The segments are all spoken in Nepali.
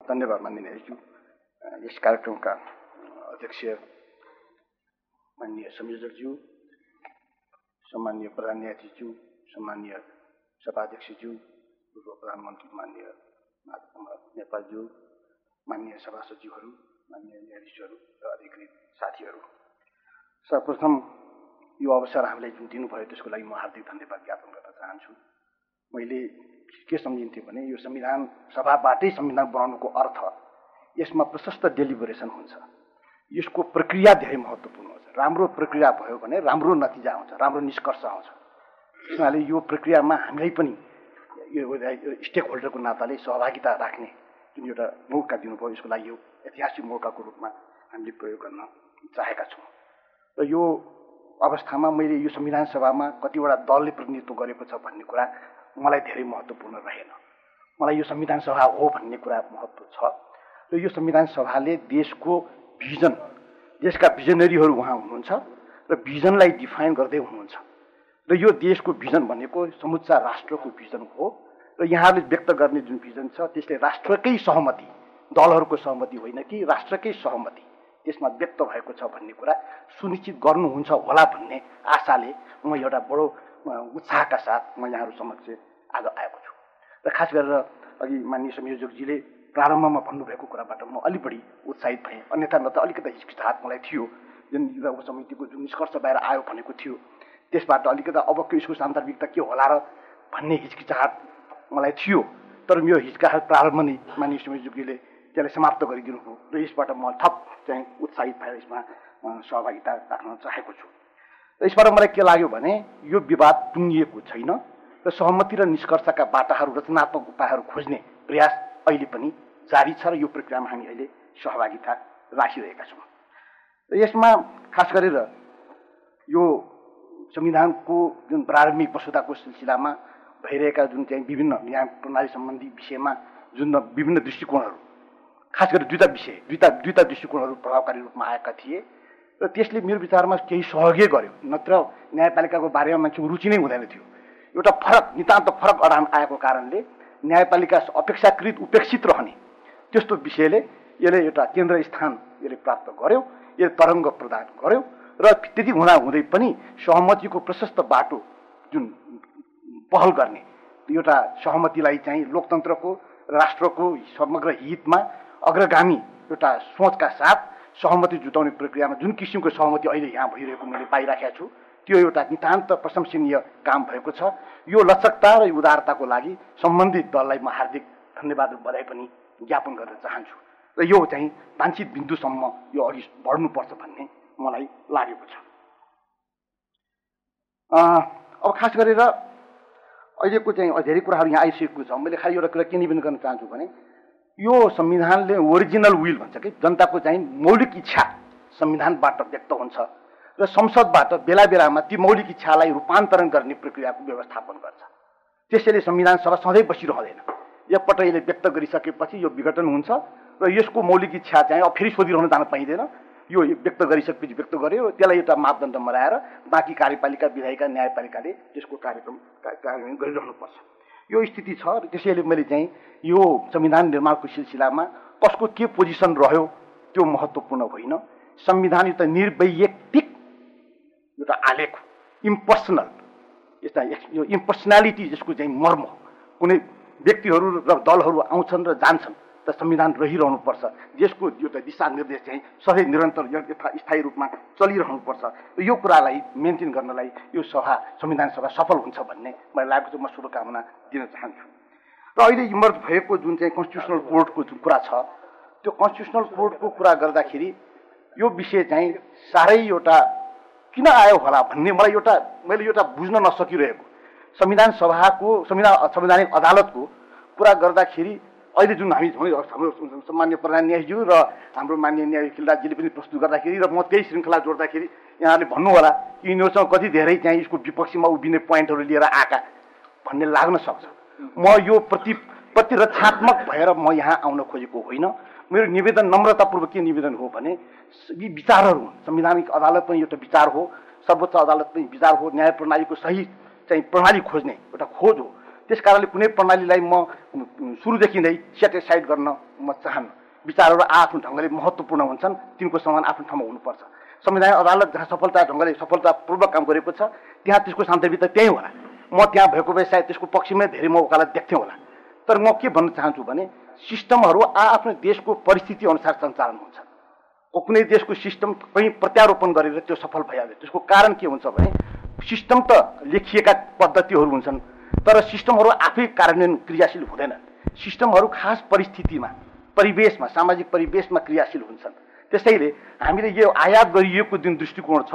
धन्यवाद माननीय न्यायाधीशज्यू। यस कार्यक्रमका अध्यक्ष माननीय संयोजकज्यू, सम्माननीय प्रधान न्यायाधीशज्यू, सम्माननीय सभाध्यक्षज्यू, पूर्व प्रधानमन्त्री माननीय नेपालज्यू, माननीय सभासचिवहरू, माननीय न्यायाधीशहरू र अधिकृत साथीहरू, सर्वप्रथम यो अवसर हामीलाई जुन दिनुभयो त्यसको लागि म हार्दिक धन्यवाद ज्ञापन गर्न चाहन्छु। मैले के सम्झिन्थेँ भने यो संविधान सभाबाटै संविधान बनाउनुको अर्थ यसमा प्रशस्त डेलिबरेसन हुन्छ, यसको प्रक्रिया धेरै महत्त्वपूर्ण हुन्छ। राम्रो प्रक्रिया भयो भने राम्रो नतिजा आउँछ, राम्रो निष्कर्ष आउँछ। त्यसैले यो प्रक्रियामा हामीलाई पनि यो स्टेक होल्डरको नाताले सहभागिता राख्ने जुन एउटा मौका दिनुभयो, यसको लागि यो ऐतिहासिक मौकाको रूपमा हामीले प्रयोग गर्न चाहेका छौँ। र यो अवस्थामा मैले यो संविधान सभामा कतिवटा दलले प्रतिनिधित्व गरेको छ भन्ने कुरा मलाई धेरै महत्त्वपूर्ण रहेन। मलाई यो संविधान सभा हो भन्ने कुरा महत्त्व छ र यो संविधान सभाले देशको भिजन, देशका भिजनरीहरू उहाँ हुनुहुन्छ र भिजनलाई डिफाइन गर्दै हुनुहुन्छ। र यो देशको भिजन भनेको समुच्चा राष्ट्रको भिजन हो र यहाँहरूले व्यक्त गर्ने जुन भिजन छ त्यसले राष्ट्रकै सहमति, दलहरूको सहमति होइन कि राष्ट्रकै सहमति त्यसमा व्यक्त भएको छ भन्ने कुरा सुनिश्चित गर्नुहुन्छ होला भन्ने आशाले म एउटा बडो उत्साहका साथ म यहाँहरू समक्ष आज आएको छु। र खास गरेर अघि माननीय संयोजकजीले प्रारम्भमा भन्नुभएको कुराबाट म अलि बढी उत्साहित भएँ। अन्यथा न त अलिकति हिचकिचाहट मलाई थियो, जुन युवा समितिको जुन निष्कर्ष बाहिर आयो भनेको थियो त्यसबाट अलिकति अबको यसको सान्दर्भिकता के होला र भन्ने हिचकिचाहट मलाई थियो। तर यो हिचकिचाहट प्रारम्भ नै माननीय संयोजकजीले त्यसलाई समाप्त गरिदिनु भयो र यसबाट म थप चाहिँ उत्साहित भएर यसमा सहभागिता राख्न चाहेको छु। र यसबाट मलाई के लाग्यो भने यो विवाद टुङ्गिएको छैन र सहमति र निष्कर्षका बाटाहरू, रचनात्मक उपायहरू खोज्ने प्रयास अहिले पनि जारी छ र यो प्रक्रियामा हामी अहिले सहभागिता राखिरहेका छौँ। र यसमा खास गरेर यो संविधानको जुन प्रारम्भिक मसौदाको सिलसिलामा भइरहेका जुन चाहिँ विभिन्न न्याय प्रणाली सम्बन्धी विषयमा जुन विभिन्न दृष्टिकोणहरू, खास गरी दुईटा दृष्टिकोणहरू प्रभावकारी रूपमा आएका थिए र त्यसले मेरो विचारमा केही सहयोग गर्यो। नत्र न्यायपालिकाको बारेमा मान्छेको रुचि नै हुँदैन थियो। एउटा फरक, नितान्त फरक अडान आएको कारणले न्यायपालिका अपेक्षाकृत उपेक्षित रहने त्यस्तो विषयले यसले एउटा केन्द्र स्थान यसले प्राप्त गर्यो, यसले तरङ्ग प्रदान गर्यो र त्यति हुँदै पनि सहमतिको प्रशस्त बाटो जुन पहल गर्ने एउटा सहमतिलाई चाहिँ लोकतन्त्रको, राष्ट्रको समग्र हितमा अग्रगामी एउटा सोचका साथ सहमति जुटाउने प्रक्रियामा जुन किसिमको सहमति अहिले यहाँ भइरहेको मैले पाइराखेको छु त्यो एउटा नितान्त प्रशंसनीय काम भएको छ। यो लचकता र उदारताको लागि सम्बन्धित दललाई म हार्दिक धन्यवाद र बधाई पनि ज्ञापन गर्न चाहन्छु र यो चाहिँ वाञ्छित बिन्दुसम्म यो अघि बढ्नुपर्छ भन्ने मलाई लागेको छ। अब खास गरेर अहिलेको चाहिँ धेरै कुराहरू यहाँ आइसकेको छ। मैले खालि एउटा कुरा के निवेदन गर्न चाहन्छु भने यो संविधानले ओरिजिनल विल भन्छ कि जनताको चाहिँ मौलिक इच्छा संविधानबाट व्यक्त हुन्छ र संसदबाट बेला बेलामा ती मौलिक इच्छालाई रूपान्तरण गर्ने प्रक्रियाको व्यवस्थापन गर्छ। त्यसैले संविधान सभा सधैँ बसिरहँदैन। एकपल्ट यसले व्यक्त गरिसकेपछि यो विघटन हुन्छ र यसको मौलिक इच्छा चाहिँ अब फेरि सोधिरहन जान पाइँदैन। यो व्यक्त गरिसकेपछि व्यक्त गर्यो, त्यसलाई एउटा मापदण्ड बनाएर बाँकी कार्यपालिका, विधायिका, न्यायपालिकाले त्यसको कार्यान्वयन गरिरहनुपर्छ। यो स्थिति छ र त्यसैले मैले चाहिँ यो संविधान निर्माणको सिलसिलामा कसको के पोजिसन रह्यो त्यो महत्त्वपूर्ण होइन। संविधान एउटा निर्वैयक्तिक एउटा आलेख, इम्पर्सनल, यस्ता यो इम्पर्सनालिटी जसको चाहिँ मर्म हो। कुनै व्यक्तिहरू र दलहरू आउँछन् र जान्छन् त संविधान रहिरहनुपर्छ। देशको एउटा दिशानिर्देश चाहिँ सधैँ निरन्तर स्थायी रूपमा चलिरहनुपर्छ र यो कुरालाई मेन्टेन गर्नलाई यो संविधान सभा सफल हुन्छ भन्ने मलाई लागेको छ। म शुभकामना दिन चाहन्छु। र अहिले इमर्ज भएको जुन चाहिँ कन्स्टिट्युसनल कोर्टको जुन कुरा छ त्यो कन्स्टिट्युसनल कोर्टको कुरा गर्दाखेरि यो विषय चाहिँ साह्रै एउटा किन आयो होला भन्ने मैले एउटा बुझ्न नसकिरहेको। संविधान सभाको, संवैधानिक अदालतको कुरा गर्दाखेरि अहिले जुन हाम्रो सम्मान्य प्रधान न्यायाधीशज्यू र हाम्रो माननीय न्यायाधीश खिलराजजीले पनि प्रस्तुत गर्दाखेरि र म त्यही श्रृङ्खला जोड्दाखेरि यहाँहरूले भन्नु होला कि यिनीहरूसँग कति धेरै चाहिँ यसको विपक्षीमा उभिने पोइन्टहरू लिएर आएका भन्ने लाग्न सक्छ। म यो प्रतिरक्षात्मक भएर म यहाँ आउन खोजेको होइन। मेरो निवेदन नम्रतापूर्वक के निवेदन हो भने यी विचारहरू हुन्। संवैधानिक अदालत पनि एउटा विचार हो, सर्वोच्च अदालत पनि विचार हो, न्याय प्रणालीको सही चाहिँ प्रणाली खोज्ने एउटा खोज हो। त्यस कारणले कुनै प्रणालीलाई म सुरुदेखि नै सेटिस्फाइड गर्न म चाहन्न। विचारहरू आफ्नो ढङ्गले महत्त्वपूर्ण हुन्छन्, तिनको समान आफ्नो ठाउँमा हुनुपर्छ। संवैधानिक अदालत जहाँ सफलतापूर्वक काम गरेको छ त्यहाँ त्यसको सान्दर्भिकता त्यही होला। म त्यहाँ भएको भए सायद त्यसको पक्षमै धेरै म वकालत देख्थेँ होला। तर म के भन्न चाहन्छु भने सिस्टमहरू आफ्नो देशको परिस्थिति अनुसार सञ्चालन हुन्छ। कुनै देशको सिस्टम कहीँ प्रत्यारोपण गरेर त्यो सफल भइहाल्यो। त्यसको कारण के हुन्छ भने सिस्टम त लेखिएका पद्धतिहरू हुन्छन्, तर सिस्टमहरू आफै कार्यान्वयन क्रियाशील हुँदैनन्। सिस्टमहरू खास परिस्थितिमा, परिवेशमा, सामाजिक परिवेशमा क्रियाशील हुन्छन्। त्यसैले हामीले यो आयात गरिएको जुन दृष्टिकोण छ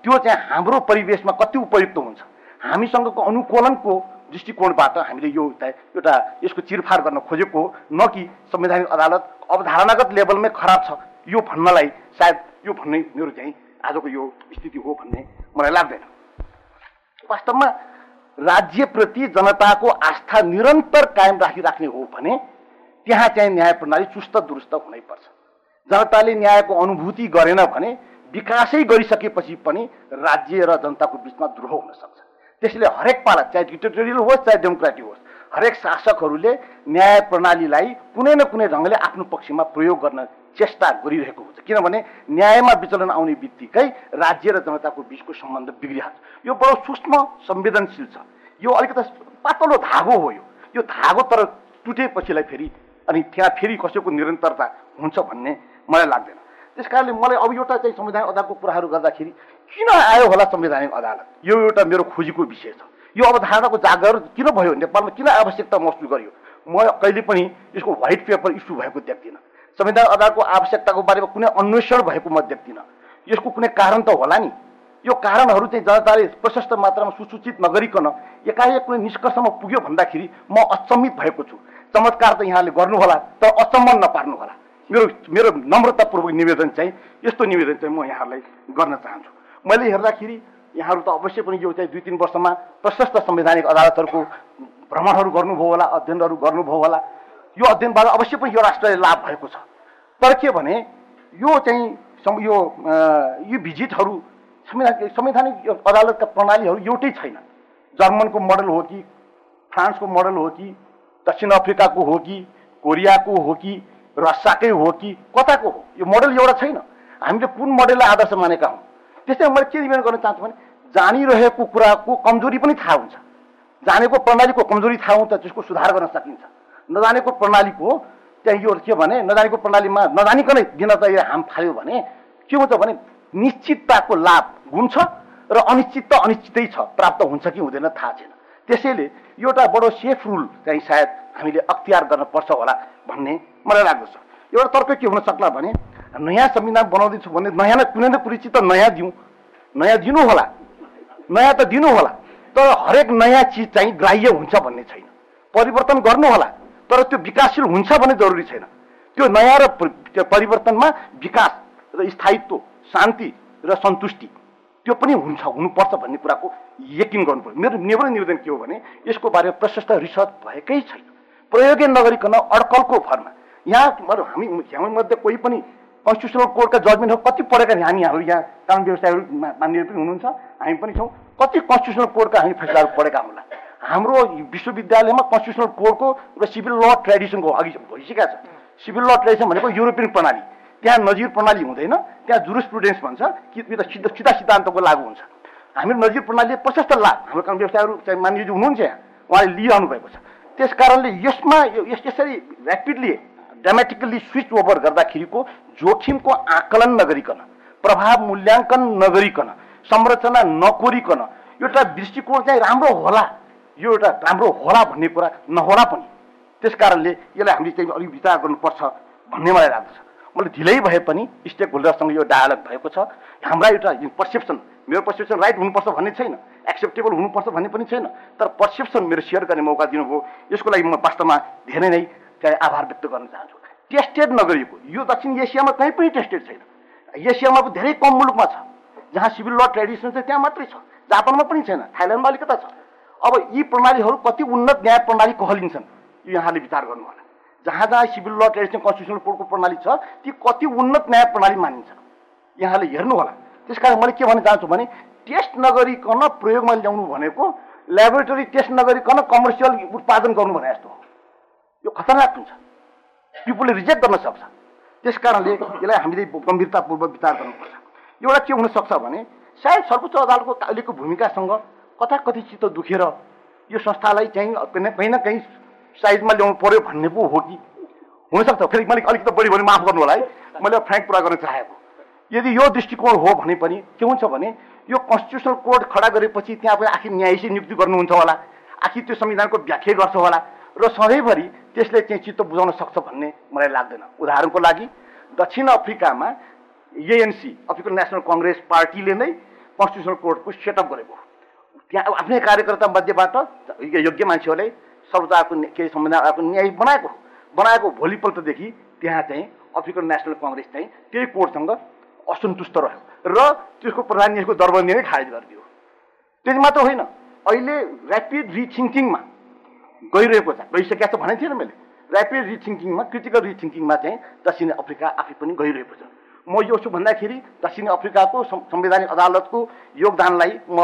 त्यो चाहिँ हाम्रो परिवेशमा कति उपयुक्त हुन्छ, हामीसँगको अनुकूलनको दृष्टिकोणबाट हामीले यो एउटा यसको चिरफार गर्न खोजेको हो, न कि संवैधानिक अदालत अवधारणागत लेभलमै खराब छ यो भन्नलाई सायद यो भन्ने मेरो चाहिँ आजको यो स्थिति हो भन्ने मलाई लाग्दैन। वास्तवमा राज्यप्रति जनताको आस्था निरन्तर कायम राखिराख्ने हो भने त्यहाँ चाहिँ न्याय प्रणाली चुस्त दुरुस्त हुनैपर्छ। जनताले न्यायको अनुभूति गरेन भने विकासै गरिसकेपछि पनि राज्य र जनताको बिचमा द्रोह हुन सक्छ। त्यसले हरेक पाला, चाहे डिक्टेटोरियल होस् चाहे डेमोक्रेटिक होस्, हरेक शासकहरूले न्याय प्रणालीलाई कुनै न कुनै ढङ्गले आफ्नो पक्षमा प्रयोग गर्न चेष्टा गरिरहेको हुन्छ। किनभने न्यायमा विचलन आउने बित्तिकै राज्य र जनताको बिचको सम्बन्ध बिग्रिहाल्छ। यो बडो सूक्ष्म संवेदनशील छ। यो अलिकति पातलो धागो हो। यो धागो तर टुटेपछिलाई फेरि अनि त्यहाँ फेरि कसैको निरन्तरता हुन्छ भन्ने मलाई लाग्दैन। त्यस कारणले मलाई अब एउटा चाहिँ संवैधानिक अदालतको कुराहरू गर्दाखेरि किन आयो होला संवैधानिक अदालत, यो एउटा मेरो खोजीको विषय छ। यो अवधारणाको जागर किन भयो, नेपालमा किन आवश्यकता महसुस गरियो, म कहिले पनि यसको व्हाइट पेपर इस्यु भएको देख्दिनँ। संवैधानिक अदालतको आवश्यकताको बारेमा कुनै अन्वेषण भएको म देख्दिनँ। यसको कुनै कारण त होला नि। यो कारणहरू चाहिँ जनताले प्रशस्त मात्रामा सुसूचित नगरिकन एकाएक कुनै निष्कर्षमा पुग्यो भन्दाखेरि म अचम्मित भएको छु। चमत्कार त यहाँले गर्नुहोला तर अचम्म नपार्नु होला। मेरो नम्रतापूर्वक निवेदन चाहिँ यस्तो निवेदन चाहिँ म यहाँहरूलाई गर्न चाहन्छु। मैले हेर्दाखेरि यहाँहरू त अवश्य पनि यो चाहिँ 2-3 वर्षमा प्रशस्त संवैधानिक अदालतहरूको भ्रमणहरू गर्नुभयो होला, अध्ययनहरू गर्नुभयो होला। यो अध्ययनबाट अवश्य पनि यो राष्ट्रलाई लाभ भएको छ। तर के भने यो चाहिँ यो भिजिटहरू संवैधानिक अदालतका प्रणालीहरू एउटै छैन। जर्मनको मोडल हो कि, फ्रान्सको मोडल हो कि, दक्षिण अफ्रिकाको हो कि, कोरियाको हो कि, रसियाकै हो कि, कताको हो, यो मोडल एउटा छैन। हामीले कुन मोडललाई आदर्श मानेका हौँ। त्यसैले मैले के निवेदन गर्न चाहन्छु भने जानिरहेको कुराको कमजोरी पनि थाहा हुन्छ। जानेको प्रणालीको कमजोरी थाहा हुन्छ, त्यसको सुधार गर्न सकिन्छ। नजानेको प्रणालीको त्यहाँ यो के भने नजानेको प्रणालीमा नजानिकनै दिन त हाम फाल्यो भने के हुन्छ भने निश्चितताको लाभ गुण छ र अनिश्चित त अनिश्चितै छ, प्राप्त हुन्छ कि हुँदैन थाहा छैन। त्यसैले एउटा बडो सेफ रुल चाहिँ सायद हामीले अख्तियार गर्न पर्छ होला भन्ने मलाई लाग्दछ। एउटा तर्क के हुन सक्ला भने नयाँ संविधान बनाउँदैछु भने नयाँ कुनै न कुनै चिज त नयाँ दिनु होला, नयाँ त दिनु होला, तर हरेक नयाँ चिज चाहिँ ग्राह्य हुन्छ भन्ने छैन। परिवर्तन गर्नु होला तर त्यो विकासशील हुन्छ भन्ने जरुरी छैन। त्यो नयाँ र परिवर्तनमा विकास र स्थायित्व, शान्ति र सन्तुष्टि त्यो पनि हुनुपर्छ भन्ने कुराको यकिन गर्नुपर्छ। मेरो निवेदन के हो भने यसको बारेमा प्रशस्त रिसर्च भएकै छैन, प्रयोगै नगरिकन अड्कलको भरमा हामीमध्ये कोही पनि कन्स्टिट्युसनल कोर्टका जजमेन्टहरू कति पढेका हामीहरू यहाँ कानुन व्यवसायहरू मान्य पनि हुनुहुन्छ, हामी पनि छौँ। कति कन्स्टिट्युसनल कोर्टका हामी फैसलाहरू पढेका होला। हाम्रो विश्वविद्यालयमा कन्स्टिट्युसनल कोर्टको र सिभिल ल ट्रेडिसनको अघि भइसकेका छ। सिभिल ल ट्रेडिसन भनेको युरोपियन प्रणाली, त्यहाँ नजिर प्रणाली हुँदैन, त्यहाँ जुरिस्प्रुडेन्स भन्छ कि सिधा सिद्धान्तको लागू हुन्छ। हाम्रो नजिर प्रणालीले प्रशस्त लाभ हाम्रो कानुन व्यवसायहरू चाहिँ मान्यजी हुनुहुन्छ यहाँ, उहाँले लिइरहनु भएको छ। त्यस कारणले यसमा यसरी ऱ्यापिडली ड्रामेटिकली स्विच ओभर गर्दाखेरिको जोखिमको आकलन नगरिकन, प्रभाव मूल्याङ्कन नगरिकन, संरचना नकोरिकन एउटा दृष्टिकोण चाहिँ राम्रो होला, यो एउटा राम्रो होला भन्ने कुरा नहोला पनि। त्यस कारणले यसलाई हामीले चाहिँ अलिक विचार गर्नुपर्छ भन्ने मलाई लाग्दछ। मैले ढिलै भए पनि स्टेक होल्डरसँग यो डायलग भएको छ। हाम्रा एउटा पर्सेप्सन, मेरो पर्सेप्सन राइट हुनुपर्छ भन्ने छैन, एक्सेप्टेबल हुनुपर्छ भन्ने पनि छैन, तर पर्सेप्सन मेरो सेयर गर्ने मौका दिनुभयो, यसको लागि म वास्तवमा धेरै नै चाहिँ आभार व्यक्त गर्न चाहन्छु। टेस्टेड नगरिएको यो दक्षिण एसियामा कहीँ पनि टेस्टेड छैन। एसियामा पनि धेरै कम मुलुकमा छ जहाँ सिभिल ल ट्रेडिसन चाहिँ त्यहाँ मात्रै छ, जापानमा पनि छैन, थाइल्यान्डमा अलिकता छ। अब यी प्रणालीहरू कति उन्नत न्याय प्रणाली कहलिन्छन् यो यहाँले विचार गर्नु होला। जहाँ जहाँ सिभिल ल ट्रेडिसन कन्स्टिट्युसनल कोर्टको प्रणाली छ ती कति उन्नत न्याय प्रणाली मानिन्छ यहाँले हेर्नु होला। त्यसकारण मैले के भन्न चाहन्छु भने टेस्ट नगरिकन प्रयोगमा ल्याउनु भनेको ल्याबोरेटरी टेस्ट नगरिकन कमर्सियल उत्पादन गर्नु भने जस्तो हो। यो खतरनाक हुन्छ, पिपुलले रिजेक्ट गर्न सक्छ। त्यस कारणले यसलाई हामीले गम्भीरतापूर्वक विचार गर्नुपर्छ। एउटा के हुन सक्छ भने सायद सर्वोच्च अदालतको अहिलेको भूमिकासँग कथाकथित चित्त दुखेर यो संस्थालाई चाहिँ कहीँ न कहीँ साइजमा ल्याउनु पर्यो भन्ने पो हो कि हुनसक्छ। फेरि मैले अलिकति बढी भने माफ गर्नु होला है, मैले फ्र्याङ्क कुरा गर्न चाहेको। यदि यो दृष्टिकोण हो भने पनि के हुन्छ भने यो कन्स्टिट्युसनल कोर्ट खडा गरेपछि त्यहाँ पनि आखिर न्यायाधीश नियुक्ति गर्नुहुन्छ होला, आखिर त्यो संविधानको व्याख्या गर्छ होला र सधैँभरि त्यसले चाहिँ चित्त बुझाउन सक्छ भन्ने मलाई लाग्दैन। उदाहरणको लागि दक्षिण अफ्रिकामा एएनसी अफ्रिकन नेसनल कङ्ग्रेस पार्टीले नै कन्स्टिट्युसनल कोर्टको सेटअप गरेको, त्यहाँ आफ्नै कार्यकर्ता मध्येबाट योग्य मान्छेहरूले सर्वोच्चको केही संविधानको न्याय बनाएको भोलिपल्टदेखि त्यहाँ चाहिँ अफ्रिकन नेसनल कङ्ग्रेस चाहिँ त्यही कोर्टसँग असन्तुष्ट रह्यो र त्यसको प्रधान न्यायाधीशको दरबन्दी नै खारेज गरिदियो। त्यति मात्र होइन, अहिले ऱ्यापिड रिथिङ्किङमा गइरहेको छ, गइसकेको छ भनेको थिएन मैले। ऱ्यापिड रिथिङ्किङमा, क्रिटिकल रिथिङ्किङमा चाहिँ दक्षिण अफ्रिका आफै पनि गइरहेको छ। म यो छु भन्दाखेरि दक्षिण अफ्रिकाको संवैधानिक अदालतको योगदानलाई म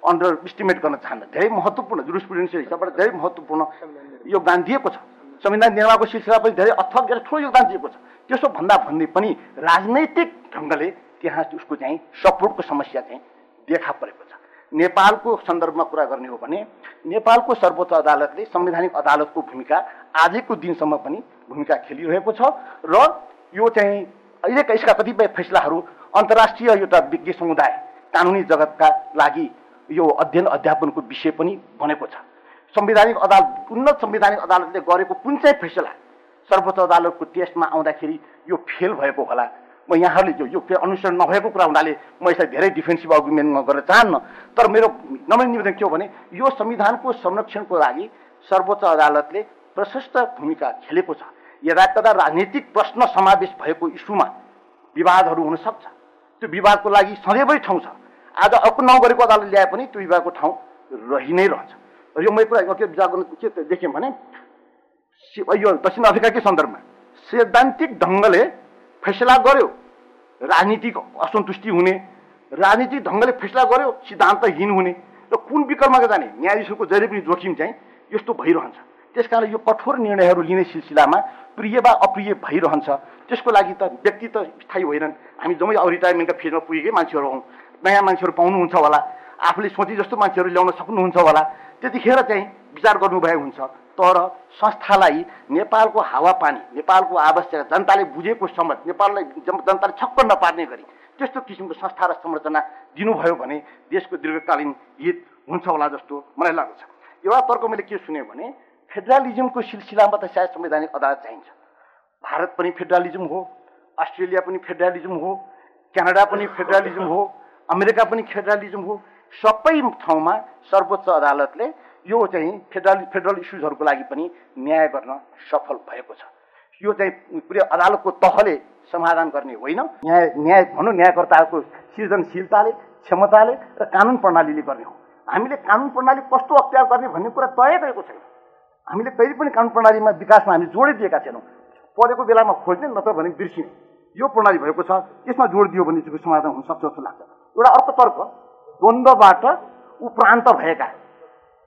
अन्डर इस्टिमेट गर्न चाहन्न। धेरै महत्त्वपूर्ण जुरिस्प्रुडेन्सियल हिसाबबाट धेरै महत्त्वपूर्ण योगदान दिएको छ। संविधान निर्माणको सिलसिला पनि धेरै अथक र ठुलो योगदान दिएको छ। त्यसो भन्दा भन्दै पनि राजनैतिक ढङ्गले त्यहाँ उसको चाहिँ सपोर्टको समस्या चाहिँ देखा परेको छ। नेपालको सन्दर्भमा कुरा गर्ने हो भने नेपालको सर्वोच्च अदालतले संवैधानिक अदालतको भूमिका आजको दिनसम्म पनि भूमिका खेलिरहेको छ र यो चाहिँ अहिलेका यसका कतिपय फैसलाहरू अन्तर्राष्ट्रिय एउटा विज्ञ समुदाय कानुनी जगतका लागि यो अध्ययन अध्यापनको विषय पनि बनेको छ। संवैधानिक अदालत, उन्नत संवैधानिक अदालतले गरेको कुन चाहिँ फैसला सर्वोच्च अदालतको टेस्टमा आउँदाखेरि यो फेल भएको होला। म यहाँहरूले यो अनुसरण नभएको कुरा हुनाले म यसलाई धेरै डिफेन्सिभ आर्गुमेन्टमा गर्न चाहन्न, तर मेरो नम्र निवेदन के हो भने यो संविधानको संरक्षणको लागि सर्वोच्च अदालतले प्रशस्त भूमिका खेलेको छ। यदाकदा राजनीतिक प्रश्न समावेश भएको इस्युमा विवादहरू हुन सक्छ, त्यो विवादको लागि सधैँभरि ठाउँ छ। आज अपनाउ गरेको अदालत ल्याए पनि त्यो विवादको ठाउँ रहि नै रहन्छ। यो मैले कुरा के विचार गर्नु के देखेँ भने यो दक्षिण अफ्रिकाकै सन्दर्भमा सैद्धान्तिक ढङ्गले फैसला गर्यो, राजनीतिक असन्तुष्टि हुने, राजनीतिक ढङ्गले फैसला गर्यो, सिद्धान्तहीन हुने र कुन विकल्पमा जाने न्यायाधीशको जहिले पनि जोखिम चाहिँ यस्तो भइरहन्छ। त्यस कारण यो कठोर निर्णयहरू लिने सिलसिलामा प्रिय वा अप्रिय भइरहन्छ। त्यसको लागि त व्यक्ति त स्थायी होइनन्, हामी जम्मै अब रिटायरमेन्टका फेजमा पुगेकै मान्छेहरू हौँ, नयाँ मान्छेहरू पाउनुहुन्छ होला, आफूले सोचे जस्तो मान्छेहरू ल्याउन सक्नुहुन्छ होला, त्यतिखेर चाहिँ विचार गर्नुभए हुन्छ। तर संस्थालाई नेपालको हावापानी, नेपालको आवश्यक जनताले बुझेको समझ, नेपाललाई जनताले छक्क नपार्ने गरी त्यस्तो किसिमको संस्था र संरचना दिनुभयो भने देशको दीर्घकालीन हित हुन्छ होला जस्तो मलाई लाग्छ। एउटा तर्क मैले के सुने भने फेडरलिजमको सिलसिलामा त सायद संवैधानिक अदालत चाहिन्छ। भारत पनि फेडरलिजम हो, अस्ट्रेलिया पनि फेडरलिजम हो, क्यानाडा पनि फेडरलिजम हो, अमेरिका पनि फेडरलिजम हो। सबै ठाउँमा सर्वोच्च अदालतले यो चाहिँ फेडरल इस्युजहरूको लागि पनि न्याय गर्न सफल भएको छ। यो चाहिँ पुरै अदालतको तहले समाधान गर्ने होइन, न्याय भनौँ न्यायकर्ताको सृजनशीलताले, क्षमताले र कानुन प्रणालीले गर्ने हो। हामीले कानुन प्रणाली कस्तो अख्तियार गर्ने भन्ने कुरा तय गरेको छैन। हामीले कहिले पनि कानुन प्रणालीमा विकासमा हामी जोड दिएका छैनौँ। परेको बेलामा खोज्ने, नत्र भने बिर्सिने यो प्रणाली भएको छ। यसमा जोड दियो भने चाहिँ समाधान हुन सक्छ जस्तो लाग्छ। एउटा अर्को तर्क द्वन्द्वबाट उपरान्त भएका,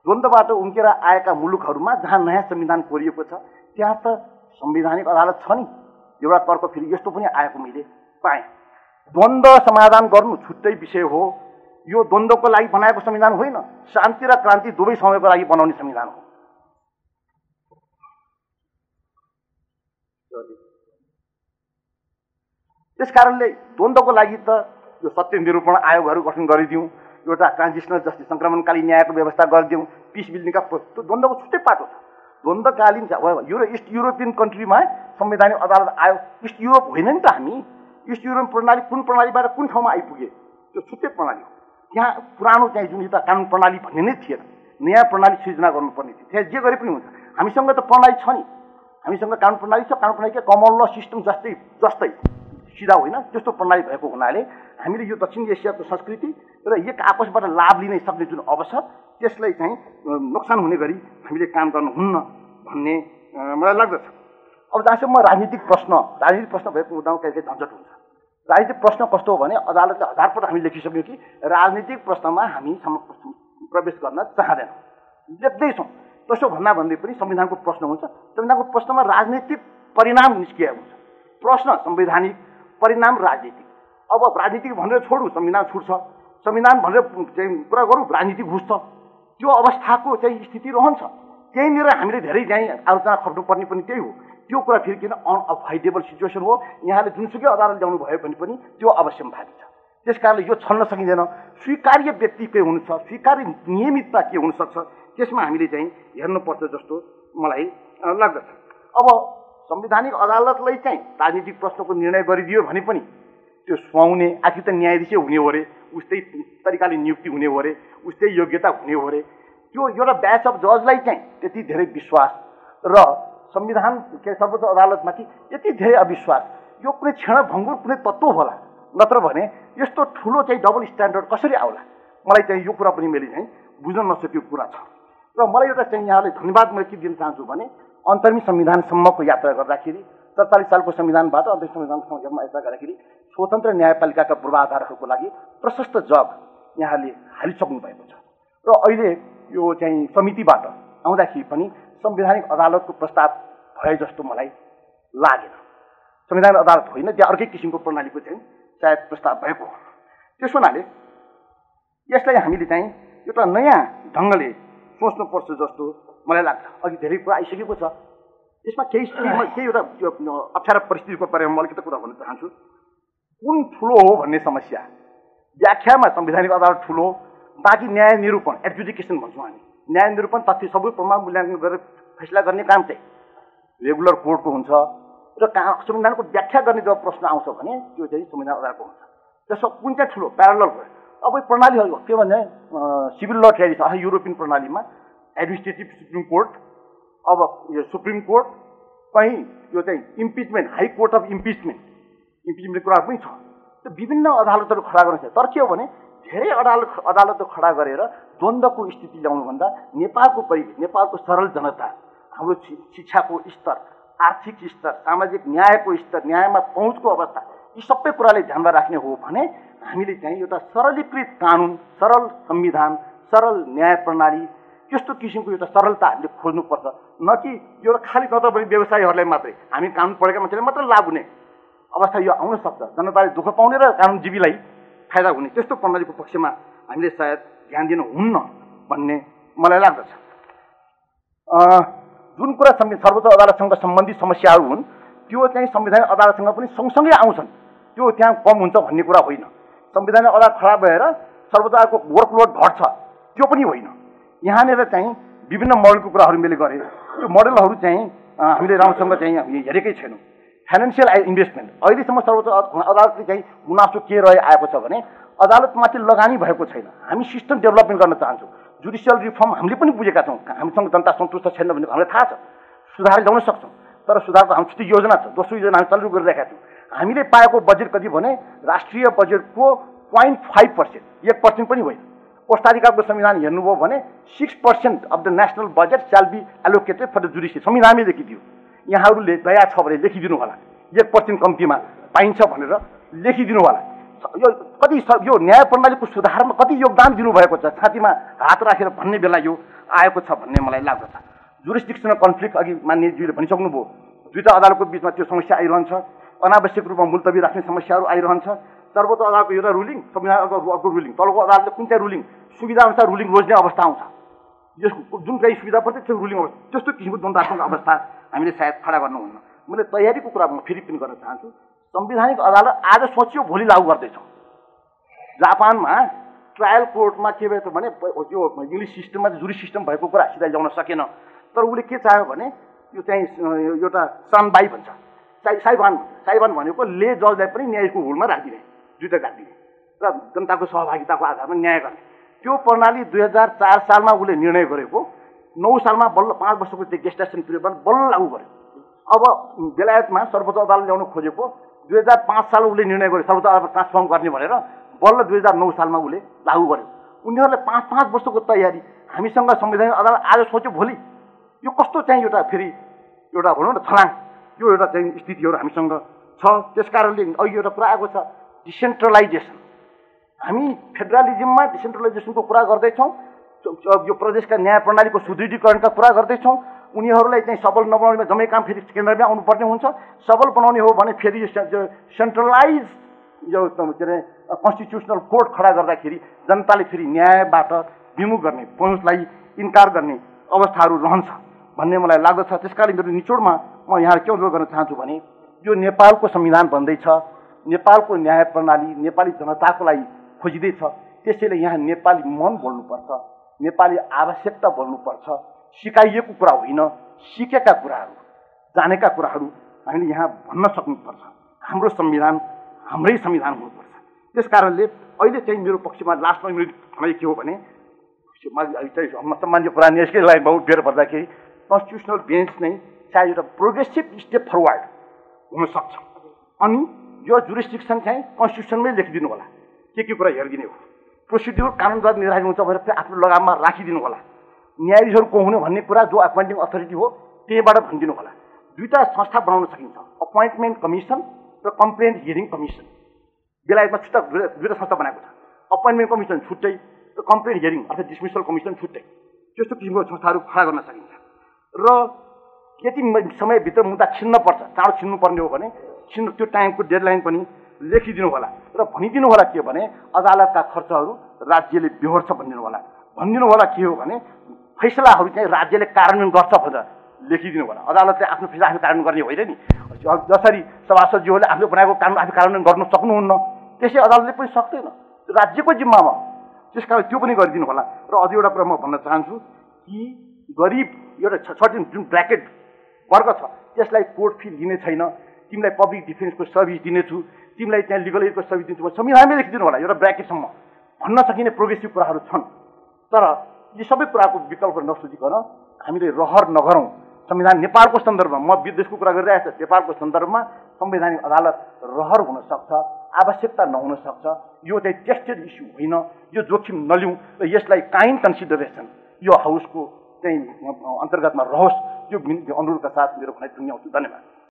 द्वन्द्वबाट उम्केर आएका मुलुकहरूमा जहाँ नयाँ संविधान कोरिएको छ त्यहाँ त संवैधानिक अदालत छ नि। एउटा तर्क फेरि यस्तो पनि आएको मैले पाएँ, द्वन्द्व समाधान गर्नु छुट्टै विषय हो, यो द्वन्द्वको लागि बनाएको संविधान होइन, शान्ति र क्रान्ति दुवै समयको लागि बनाउने संविधान हो। त्यस कारणले द्वन्द्वको लागि त यो सत्य निरूपण आयोगहरू गठन गरिदिउँ, एउटा ट्रान्जिसनल जस्टिस सङ्क्रमणकालीन न्यायको व्यवस्था गरिदिउँ, पिस बिल्डिङका द्वन्द्वको छुट्टै पाटो छ। द्वन्द्वकालीन इस्ट युरोपियन कन्ट्रीमा संवैधानिक अदालत आयो। इस्ट युरोप होइन नि त हामी। इस्ट युरोप प्रणाली कुन प्रणालीबाट कुन ठाउँमा आइपुगे त्यो छुट्टै प्रणाली हो। त्यहाँ पुरानो चाहिँ जुन एउटा कानुन प्रणाली भन्ने नै थिएन, नयाँ प्रणाली सृजना गर्नुपर्ने थियो। त्यहाँ जे गरे पनि हुन्छ। हामीसँग त प्रणाली छ नि, हामीसँग कानुन प्रणाली छ। कानुन प्रणाली के कमन ल सिस्टम जस्तै सिधा होइन, त्यस्तो प्रणाली भएको हुनाले हामीले यो दक्षिण एसियाको संस्कृति र एक आपसबाट लाभ लिन सक्ने जुन अवसर त्यसलाई चाहिँ नोक्सान हुने गरी हामीले काम गर्नुहुन्न भन्ने मलाई लाग्दछ। अब जहाँसम्म राजनीतिक प्रश्न भएको मुद्दामा कहिले झन्झट हुन्छ। राजनीतिक प्रश्न कस्तो हो भने अदालतले हजारपल्ट हामी लेखिसक्यौँ कि राजनीतिक प्रश्नमा हामी प्रवेश गर्न चाहँदैन, लेख्दैछौँ। त्यसो भन्दै पनि संविधानको प्रश्न हुन्छ। संविधानको प्रश्नमा राजनीतिक परिणाम निस्किएको हुन्छ। प्रश्न संवैधानिक, परिणाम राजनीतिक। अब राजनीतिक भनेर छोडौँ, संविधान छुट्छ। संविधान भनेर चाहिँ कुरा गरौँ, राजनीति घुस्छ। त्यो अवस्थाको चाहिँ स्थिति रहन्छ। त्यहीँनिर हामीले धेरै चाहिँ आलोचना खप्नुपर्ने पनि त्यही हो। त्यो कुरा फेरि किन अनअभोइडेबल सिचुएसन हो। यहाँले जुनसुकै अदालत ल्याउनु भयो भने पनि त्यो अवश्यम्भावी छ। त्यस कारणले यो छल्न सकिँदैन। स्वीकार्य व्यक्ति के हुनुहुन्छ, स्वीकार्य नियमितता के हुनसक्छ, त्यसमा हामीले चाहिँ हेर्नुपर्छ जस्तो मलाई लाग्दछ। अब संवैधानिक अदालतलाई चाहिँ राजनीतिक प्रश्नको निर्णय गरिदियो भने पनि त्यो सुहाउने, आखिर त न्यायाधीश हुने हो अरे, उस्तै तरिकाले नियुक्ति हुने हो अरे, उस्तै योग्यता हुने हो अरे। त्यो एउटा ब्याच अफ जजलाई चाहिँ त्यति धेरै विश्वास र संविधान सर्वोच्च अदालतमाथि यति धेरै अविश्वास, यो कुनै क्षणभङ्गुर कुनै तत्त्व होला। नत्र भने यस्तो ठुलो चाहिँ डबल स्ट्यान्डर्ड कसरी आउला? मलाई चाहिँ यो कुरा पनि मैले चाहिँ बुझ्न नसकेको कुरा छ। र मलाई एउटा चाहिँ यहाँले धन्यवाद मैले के दिन चाहन्छु भने अन्तरिम संविधानसम्मको यात्रा गर्दाखेरि ४७ सालको संविधानबाट अन्तरिम संविधानसम्म यात्रा गर्दाखेरि स्वतन्त्र न्यायपालिकाका पूर्वाधारहरूको लागि प्रशस्त जग यहाँले हालिसक्नु भएको छ। र अहिले यो चाहिँ समितिबाट आउँदाखेरि पनि संवैधानिक अदालतको प्रस्ताव भए जस्तो मलाई लागेन। संवैधानिक अदालत होइन, त्यहाँ अर्कै किसिमको प्रणालीको चाहिँ सायद प्रस्ताव भएको हो। त्यस हुनाले यसलाई हामीले चाहिँ एउटा नयाँ ढङ्गले सोच्नुपर्छ जस्तो मलाई लाग्छ। अघि धेरै कुरा आइसकेको छ। यसमा केही एउटा अप्ठ्यारो परिस्थितिको बारेमा म अलिकति कुरा भन्न चाहन्छु। कुन ठुलो हो भन्ने समस्या, व्याख्यामा संवैधानिक अदालत ठुलो, बाँकी न्याय निरूपण, एडजुडिकेसन भन्छौँ हामी। न्याय निरूपण तथ्य सबै प्रमाण मूल्याङ्कन गरेर फैसला गर्ने काम चाहिँ रेगुलर कोर्टको हुन्छ। र संविधानको व्याख्या गर्ने जब प्रश्न आउँछ भने त्यो चाहिँ संविधान अदालतको हुन्छ। त्यसो कुन चाहिँ ठुलो प्यारलल भयो। अब प्रणालीहरू के भने सिभिल ल ट्रेडिसन युरोपियन प्रणालीमा एडमिनिस्ट्रेटिभ सुप्रिम कोर्ट, अब यो सुप्रिम कोर्ट, कहीँ यो चाहिँ impeachment, high court of impeachment कुरा पनि छ। त्यो विभिन्न अदालतहरू खडा गर्नु छ। तर के हो भने धेरै अदालत खडा गरेर द्वन्द्वको स्थिति ल्याउनुभन्दा नेपालको परिवेश, नेपालको सरल जनता, हाम्रो शिक्षाको स्तर, आर्थिक स्तर, सामाजिक न्यायको स्तर, न्यायमा पहुँचको अवस्था, यी सबै कुराले ध्यानमा राख्ने हो भने हामीले चाहिँ एउटा सरलीकृत कानुन, सरल संविधान, सरल न्याय प्रणाली, त्यस्तो किसिमको एउटा सरलता हामीले खोज्नुपर्छ। न कि एउटा खालि नत्र भने व्यवसायीहरूलाई मात्रै, हामी कानुन पढेका मान्छेले मात्र लाभ हुने अवस्था यो आउन सक्छ। जनताले दुःख पाउने र कानुनजीवीलाई फाइदा हुने त्यस्तो प्रणालीको पक्षमा हामीले सायद ध्यान दिनु हुन्न भन्ने मलाई लाग्दछ। जुन कुरा सर्वोच्च अदालतसँग सम्बन्धित समस्याहरू हुन् त्यो चाहिँ संवैधानिक अदालतसँग पनि सँगसँगै आउँछन्। त्यो त्यहाँ कम हुन्छ भन्ने कुरा होइन। संवैधानिक अदालत खडा भएर सर्वोच्च अदालतको वर्कलोड घट्छ त्यो पनि होइन। यहाँनिर चाहिँ विभिन्न मोडलको कुराहरू मैले गरेँ। त्यो मोडलहरू चाहिँ हामीले राम्रोसँग चाहिँ हेरेकै छैनौँ। फाइनेन्सियल इन्भेस्टमेन्ट अहिलेसम्म सर्वोच्च अदालतले चाहिँ गुनासो के रहे आएको छ भने अदालतमाथि लगानी भएको छैन। हामी सिस्टम डेभलपमेन्ट गर्न चाहन्छौँ। जुडिसियल रिफर्म हामीले पनि बुझेका छौँ। हामीसँग जनता सन्तुष्ट छैन भने हामीलाई थाहा छ। सुधार ल्याउन सक्छौँ, तर सुधारको हाम्रो छुट्टी योजना छ। दोस्रो योजना हामी चालु गरिरहेका छौँ। हामीले पाएको बजेट कति भने राष्ट्रिय बजेटको 0.5%, 1% पनि होइन। कोस्टारिकाको संविधान हेर्नुभयो भने 6% of the national budget shall be allocated for the judicial. संविधानमै लेखिदियो। यहाँहरूले दया छ भने लेखिदिनु होला, 1% कम्तीमा पाइन्छ भनेर लेखिदिनु होला। यो कति यो न्याय प्रणालीको सुधारमा कति योगदान दिनुभएको छ, छातीमा हात राखेर भन्ने बेला यो आएको छ भन्ने मलाई लाग्दछ। जुरिस्डिक्सनल कन्फ्लिक्ट अघि माननीयज्यूले भनिसक्नुभयो। दुईवटा अदालतको बिचमा त्यो समस्या आइरहन्छ। अनावश्यक रूपमा मुल्तवी राख्ने समस्याहरू आइरहन्छ। सर्वोच्च अदालतको एउटा रुलिङ, संविधानको अर्को रुलिङ, तलको अदालतले कुन चाहिँ रुलिङ सुविधा अनुसार रुलिङ रोज्ने अवस्था आउँछ। यसको जुन चाहिँ सुविधा पर्छ त्यो रुलिङ आउँछ। त्यस्तो किसिमको द्वन्द्वात्मक अवस्था हामीले सायद खडा गर्नुहुन्न। मैले तयारीको कुरा म फेरि पनि गर्न चाहन्छु। संवैधानिक अदालत आज सोचियो भोलि लागू गर्दैछौँ। जापानमा ट्रायल कोर्टमा के भयो भने यो इङ्ग्लिस सिस्टममा जुरी सिस्टम भएको कुरा सिधा ल्याउन सकेन। तर उसले के चाह्यो भने यो चाहिँ एउटा सानबाई भन्छ, साइबान भनेको ले जजलाई पनि न्यायको हुलमा राखिदिने, दुईटा राखिदिने र जनताको सहभागिताको आधारमा न्याय गर्ने। त्यो प्रणाली 2004 सालमा उसले निर्णय गरेको, 9 सालमा बल्ल 5 वर्षको त्यो गेस्टेसन पिरियडमा बल्ल लागू गर्यो। अब बेलायतमा सर्वोच्च अदालत ल्याउन खोजेको 2005 साल उसले निर्णय गर्यो सर्वोच्च अदालत ट्रान्सफर्म गर्ने भनेर, बल्ल 2009 सालमा उसले लागू गर्यो। उनीहरूले 5-5 वर्षको तयारी। हामीसँग संवैधानिक अदालत आज सोच्यो भोलि, यो कस्तो चाहिँ एउटा फेरि एउटा भनौँ न छलाङ, यो एउटा चाहिँ स्थितिहरू हामीसँग छ। त्यस कारणले अघि एउटा कुरा आएको छ डिसेन्ट्रलाइजेसन। हामी फेडरलिजममा डिसेन्ट्रलाइजेसनको कुरा गर्दैछौँ। यो प्रदेशका न्याय प्रणालीको सुदृढीकरणका कुरा गर्दैछौँ। उनीहरूलाई चाहिँ सबल नबनाउनेमा जम्मै काम फेरि केन्द्रमै आउनुपर्ने हुन्छ। सबल बनाउने हो भने फेरि सेन्ट्रलाइज यो के अरे कन्स्टिट्युसनल कोर्ट खडा गर्दाखेरि जनताले फेरि न्यायबाट विमुख गर्ने, पहुँचलाई इन्कार गर्ने अवस्थाहरू रहन्छ भन्ने मलाई लाग्दछ। त्यसकारण मेरो निचोडमा म यहाँ के अनुरोध गर्न चाहन्छु भने यो नेपालको संविधान बन्दैछ, नेपालको न्याय प्रणाली नेपाली जनताको लागि खोजिँदैछ। त्यसैले यहाँ नेपाली मन बोल्नुपर्छ, नेपाली आवश्यकता बोल्नुपर्छ। सिकाइएको कुरा होइन, सिकेका कुराहरू, जानेका कुराहरू हामीले यहाँ भन्न सक्नुपर्छ। हाम्रो संविधान हाम्रै संविधान हुनुपर्छ। त्यस कारणले अहिले चाहिँ मेरो पक्षमा लास्टमा मेरो भनाइ के हो भने सम्मान्य प्रधान न्यायाधीशलाई बहुत बेर पर्दाखेरि कन्स्टिट्युसनल बेन्च नै चाहे एउटा प्रोग्रेसिभ स्टेप फरवर्ड हुनसक्छ। अनि यो जुरिस्डिक्सन चाहिँ कन्स्टिट्युसनमै लेखिदिनु होला, के कुरा हेरिदिने हो, प्रोसिड्युर कानुनद्वारा निर्धारित हुन्छ भनेर चाहिँ आफ्नो लगाममा राखिदिनु होला। न्यायाधीशहरू को हुने भन्ने कुरा जो एपोइन्टिङ अथोरिटी हो त्यहीबाट भनिदिनु होला। दुईवटा संस्था बनाउन सकिन्छ, अपोइन्टमेन्ट कमिसन र कम्प्लेन्ट हियरिङ कमिसन। बेलायतमा छुट्टा दुईवटा संस्था बनाएको छ, अपोइन्टमेन्ट कमिसन छुट्टै र कम्प्लेन्ट हियरिङ अर्थात् डिसमिसल कमिसन छुट्टै। त्यस्तो किसिमको संस्थाहरू खडा गर्न सकिन्छ। र यति समयभित्र मुद्दा छिन्नपर्छ, चाँडो छिन्नुपर्ने हो भने त्यो टाइमको डेडलाइन पनि लेखिदिनु होला र भनिदिनु होला के भने अदालतका खर्चहरू राज्यले बेहोर्छ भनिदिनु होला। भनिदिनु होला के हो भने फैसलाहरू चाहिँ राज्यले कार्यान्वयन गर्छ भनेर लेखिदिनु होला। अदालतले आफ्नो फैसला आफू कार्यान्वयन गर्ने होइन नि। जसरी सभासदज्यूहरूले आफूले बनाएको कानुन आफू कार्यान्वयन गर्न सक्नुहुन्न, त्यसै अदालतले पनि सक्दैन, राज्यको जिम्मामा। त्यस कारण त्यो पनि गरिदिनु होला। र अझ एउटा कुरा म भन्न चाहन्छु कि गरिब एउटा सर्टेन जुन ब्र्याकेट वर्ग छ त्यसलाई कोर्ट फी लिने छैन, तिमीलाई पब्लिक डिफेन्सको सर्भिस दिनेछु, तिमीलाई त्यहाँ लिगल एडको सर्भिस दिन्छु, संविधानमै लेखिदिनु होला। एउटा ब्र्याकेटसम्म भन्न सकिने प्रोग्रेसिभ कुराहरू छन्। तर यी सबै कुराको विकल्प नसोचिकन हामीले रहर नगरौँ। संविधान नेपालको सन्दर्भमा, म विदेशको कुरा गरिरहेको छु, नेपालको सन्दर्भमा संवैधानिक अदालत रहर हुन सक्छ, आवश्यकता नहुन सक्छ। यो चाहिँ टेस्टेड इस्यु होइन, यो जोखिम नलिउँ र यसलाई काइन्ड कन्सिडरेसन यो हाउसको चाहिँ अन्तर्गतमा रहोस्। यो अनुरोधका साथ मेरो भनाइ टुङ्ग्याउँछु। धन्यवाद।